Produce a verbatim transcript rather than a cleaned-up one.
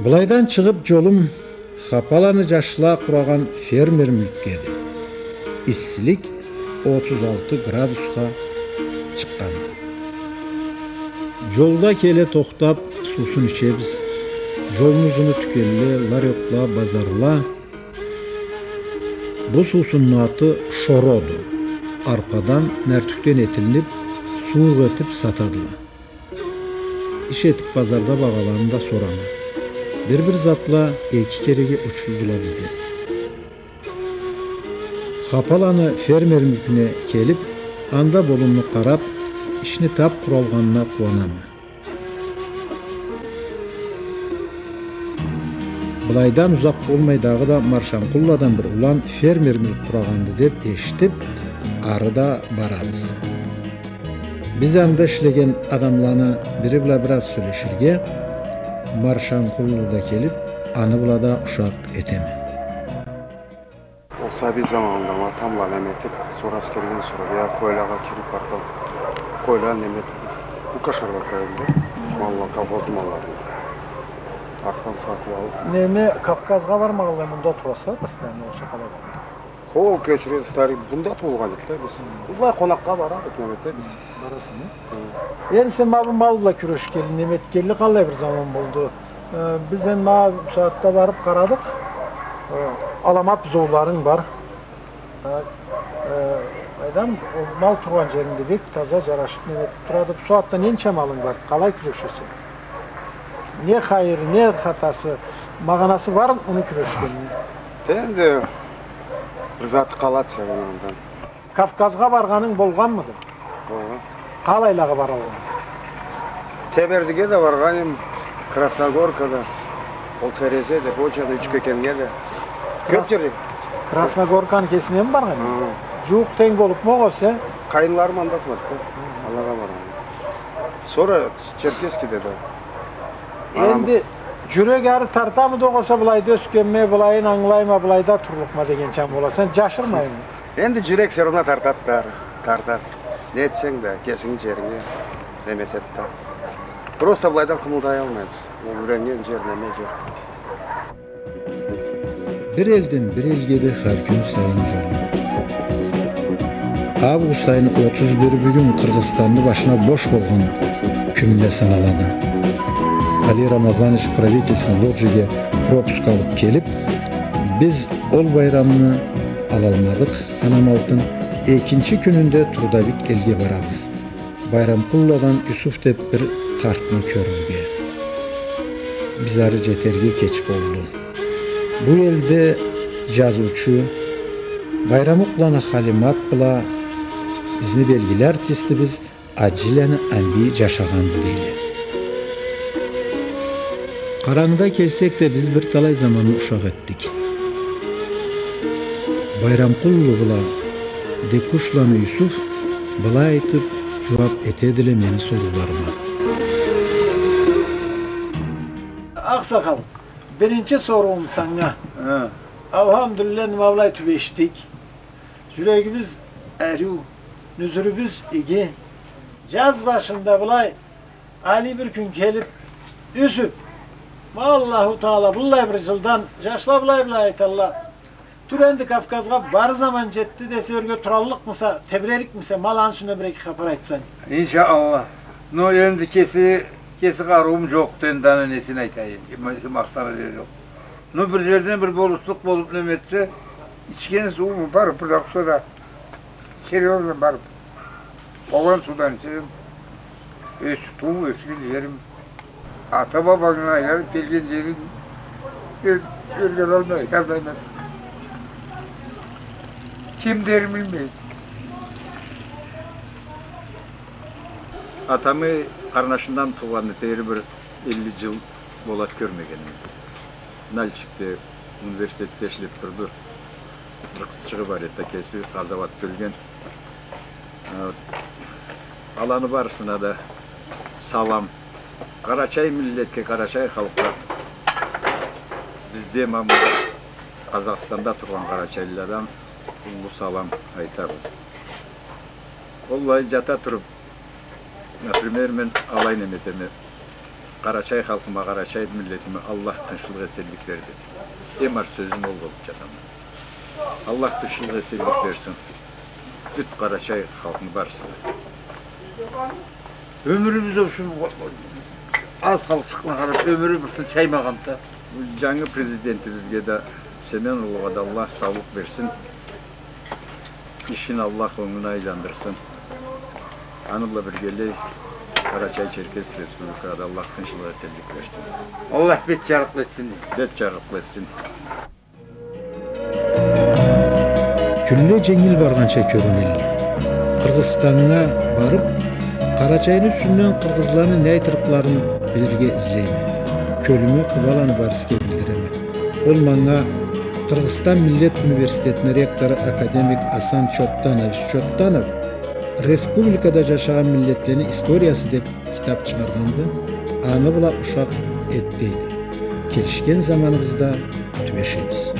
Былайдан чыгъып, джолум Хапаланы джашла къурагъан фермер мюлкге эди. Иссилик отуз алты градусха чыкъгъанды. Джолда келе тохтап, суусун ичебиз. Джолну узуну тюкенле, ларёкла, базарла. Бу суусунну аты шороду. Арпадан, нартюхден этилинип, сууукъ этип сатадыла. Иш этип, базарда багъаланы да сорама. Бир-бир затла эки кереге учулдула бизде. Хапаланы фермер мюлкюне келип, анда болумну къарап, ишни тап къуралгъанына къууанама. Былайдан узакъ болмай дагъыда Маршанкъулладан бир улан фермер мюлк къурагъанды деп эшитип, ары да барабыз. Биз анда ишлеген адамланы бири бла бираз сёлеширге, Маршанкъуллу да келип, аны бла да ушакъ этеме. Ол сабий заманымда ма тамбла неме этип, сора аскерден сора, я, къойлагъа кирип, артдан къойла неме этип, бу кашаргъа кирерди. Малла, колхозну малларын. Артдан сатып алып. Неме, Кавказгъа бармагъанлай мында тураса, постоянно, ол сахалада? Къол кечире, старый, мында туугъан эдик да биз. Былай къонакъгъа барабыз, неме этебиз. Барасыз, не? Хы. Энди сен ма бу мал бла кюрешгенли, неме этгенли къаллай бир заман болду? Э, биз энди ма бу сагъатда барып къарадыкъ. Э, аламат бузоуларынг бар. Так, э, къайдам, ол мал тургъан джерингде бек таза, джарашып, неме этип турады. Бу сагъатда ненча малынг бар? Къалай кюрешесе? Не хайыры, не хатасы, магъанасы бар муну кюрешгенни? Энди бир заты къалады сени андан. Кавказгъа баргъанынг болгъанмыды? Болгъан. Къалайлагъа баралгъансыз? Тебердиге да баргъан эдим, Красногорка да, ол Терезе да, Боча да, Ючкекеннге да. Кёп джерге. Красногорканы кесинеми баргъан эдинг? Хы. Джууукъ тенг болупму огъесе? Къайынларым анда турады да. Хы. Алагъа баргъан эдим. Сора Черкесскеде да. Энди джюрек ары тартамыды огъесе, былайда ёсгенме, былайын ангылайма, былайда турлукъма дегенча боласа, джашырмайын. Энди джюрек всё равно тартады да, тартады. Не этсенг да, кесинги джеринге неме этеди да. Просто былайдан къымылдаялмайбыз. Ол юреннген джер, неме джер. Бир элден бир элге да хар кюн сайын джолум. Август айны отуз бири бюгюн Къыргъызстанны башына бош болгъан кюнюне саналады. Али Рамазанович правительственный ложиге пропуск алып келип, биз ол байрамны алалмадыкъ. Анам алтын, экинчи кюнюнде трудовик элге барабыз. Байрамкъулладан Юсуф деп бир къартны кёрюрге. Биз ары джетерге кеч болду. Бу элде джазыучу Байрамукъланы Халимат бла бизни белгили артистибиз Аджиланы Амби джашагъанды, дейле. Къарангыда келсек да, биз бир талай заманны ушакъ этдик. Байрамкъуллу бла Декушланы Юсуф былай айтып джууап этедиле мени сорууларыма. Акъсакъал, биринчи соруум санга. Хы. Алхамдулиллах, ма былай тюбешдик. Джюрегибиз ариу, нюзюрюбюз иги. Джаз башында былай Али бир кюн келип, Юсуф, Аллаху Таала быллай бир джылдан, джашла былай-былай айталла, тюр энди Кавказгъа бар заман джетди десе, ёрге тураллыкъмыса, тебирерикмисе, ма аны юсюнден бир-эки хапар айтсанг. Иншаллах. Но энди кеси, кеси къарыуум джокъду, энди аны несин айтайым, махтанар джери джокъ. Ну, бир джерден бир болушлукъ болуп, неме этсе, ичген сууум бар, бир да къуса да. Серьёзно бар. Болгъан суудан ичеме. Ёс-, тууп ёсген джерим. Ата-бабангдан айланып келген джеринг, э, ёрге бармай, къалмайман. Ким дерин билмейме. Атамы къарнашындан туугъанны тери бир элли джыл болад кёрмегеним. Нальчикде университетде ишлеп турду. Бир къызчыгъы бар эди, кеси къазауатда ёлген. Э, аланы барысына да салам. Къарачай миллетге, къарачай халкъгъа, бизде, ма, Къазахстанда тургъан къарачайлыладан уллу салам айтабыз. Уаллахи, джата туруп, например, мен алай неме этеме. Къарачай халкъыма, къарачай миллетиме Аллах тынчлыкъ, эсенлик бер деб, эм ары сёзюм ол болуб джатама. Аллах тынчлыкъ, эсенлик берсин бютеу къарачай халкъны барысына. Ёмюрюбюз болсун, аз халкъчыкъны къараб, ёмюрю болсун чаймагъанда. Бу джангы президентибизге да, Семен улугъа да Аллах саулукъ берсин. Ишин Аллах онглугъа айландырсын. Аны бла биргелей Къарачай-Черкес Республикагъа да Аллах тынчлыкъ, эсенлик берсин. Аллах бет джарыкълы этсин. Бет джарыкълы этсин. Кюнле дженгил баргъанча кёрюнелле. Къыргъызстаннга барыб, Къарачайны юсюнден къыргъызланы не айтырыкъларын билирге излейме. Кёлюме къыбаланы Борисге билдиреме. Ол манга Къыргъызстан Миллет университетини ректору академик Асан Чотанович Чотанов «Республикада джашагъан миллетлени историясы» деб китаб чыгъаргъанды, аны бла ушакъ эт дейди. Келишген заманыбызда кютюб эшейбиз.